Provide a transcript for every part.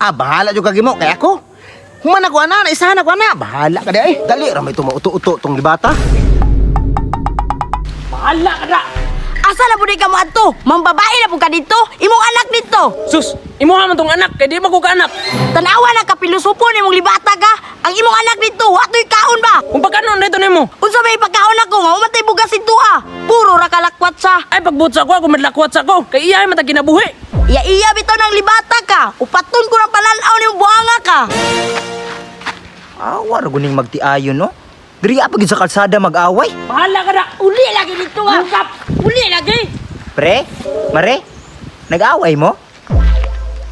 Ah, bahala jud ka gimo kay ako. Human ako ana, naisahan ako ana. Bahala ka di ay. Dali ra may tumauto-uto tong libata. Bahala ka na! Asa na pud ka moadto? Mambabae na pud ka dito. Imong anak dito. Sus, imuha man tong anak kay di man ko kaanak. Tanawa na ka pilusupon imong libata ka. Ang imong anak dito, wa to'y kaon ba? Kung pagkanon dito nimo. Unsa may pagkaon ako nga umatay bugas dito ah. Puro ra kalakwat sa. Ay pagbuot sa ako, ako madlakwat sa ako. Kay iya man ta kinabuhi. Iya iya bitaw ng libata ka. Upaton ko ng palanaw nimong buanga ka. Awa ra guning magtiayon no. Diri pa gid sa kalsada mag-away. Bahala ka na! Uli lagi dito ah. Uli lagi. Pre, mare, nag-away mo?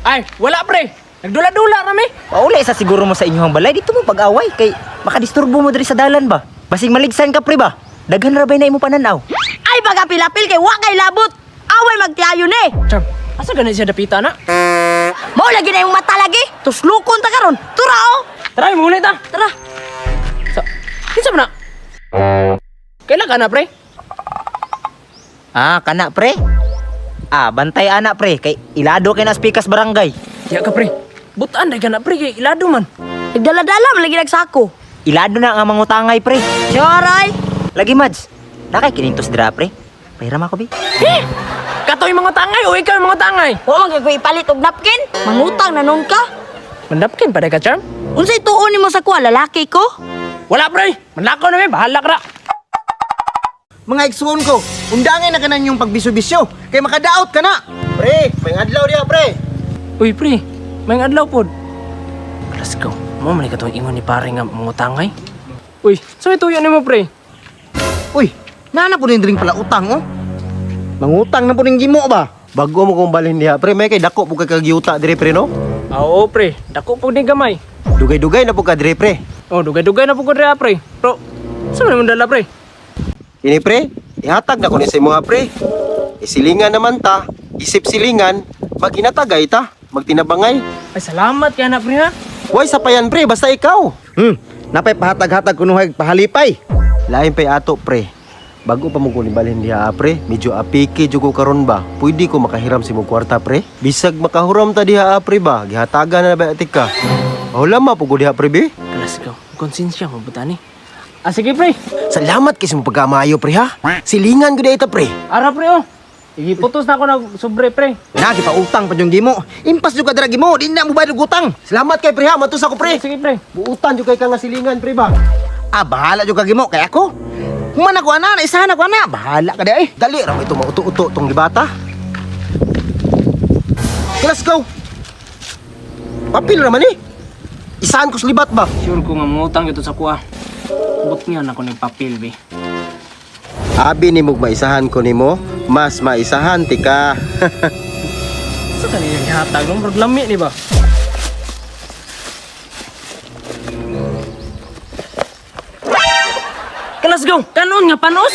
Ay, wala pre. Nagdula-dula rami. Pauli sa siguro mo sa inyong balay dito mo pag-away kay makadisturbo mo diri sa dalan ba. Basing maligsan ka pre ba? Daghan ra bay na imo pananaw. Ay baga pilapil kay wa kay labot. Away magtiayon eh. Cham, asa gani siya dapita na? Mao lagi na imong mata lagi. Tuslukon ta karon. Tura oh. Tara, muli ta. Tara. Sa, kinsa man na? Kailan ka na pre? Ah, kana pre. Ah, bantay ana pre kay ilado kay na spikas barangay. Diya ka pre. Butan day ka na pre kay ilado man. Nagdala-dala man lagi nagsako. Ilado na ang mangutangay pre. Choray. Lagi Mads. Nakay kinintos dira pre. Pahiram ako bi. Eh! Katoy mga tangay o ikaw yung mga tangay. Wa man gyud ko ipalit og napkin. Mangutang na nun ka. Mandapkin pa day ka, Charm? Unsay tuon nimo sa kuha lalaki ko? Wala pre. Manlakaw na mi, bahala ka na. Mga igsuon ko, undangay na kanan yung pagbisyo-bisyo kay makadaot ka na. Pre, may adlaw diha pre. Uy pre, may adlaw pod. Let's go. Mo man katong ingon ni pare nga mangutangay. Uy, so ito yun nimo pre. Uy, nana po ning dring pala utang oh. Mangutang na po ning gimo ba? Bago mo kong balhin diha pre, may kay dako pud kay kagyuta dire pre no. Ah, Oo pre, dako pud ni gamay. Dugay-dugay na pud ka dire pre. Oh, dugay-dugay na pud ko dira pre. Pero sa man imong dala pre? Kini pre, ihatag na ko ni sa imo ha, pre. Isilingan naman ta, isip silingan, maginatagay ta, magtinabangay. Ay salamat kay na pre ha. Way sa payan pre, basta ikaw. Napay pahatag-hatag kunuhay pahalipay. Lain pay ato pre. Bago pa mo ko nibalhin diha ah, pre, medyo apiki jud ko karon ba. Pwede ko makahiram sa imong kwarta pre. Bisag makahuram ta diha ah, pre ba, gihatagan na ba atik ka. Wala ma pugod diha pre bi. Let's go. Konsensya mo butani. Ah sige pre. Salamat kay sa imong pagkamayo pre ha. Silingan ko ita pre. Ara pre oh. Igiputos na ako nag sobre pre. Nagi pa utang pa yung gimo. Impas jud ka dira gimo, di na mo bayad og utang. Salamat kay pre ha, matus ako pre. Sige pre. Buutan jud kay ka nga silingan pre ba. Ah, bahala jud ka gimo kay ako. Human ako ana, naisahan ako ana. Bahala ka di ay. Dali ra may tumauto-uto tong libata. Let's go. Papil ra man eh. Isahan ko sa libat ba? Sure ko nga mangutang gyud to sa kuha. But nga na ko ni papel be. Abi ni mong maisahan ko nimo, mas maisahan ti ka. Sa kaniyang gihatag no murag lami ni ba? Let's go. Kanon nga panos.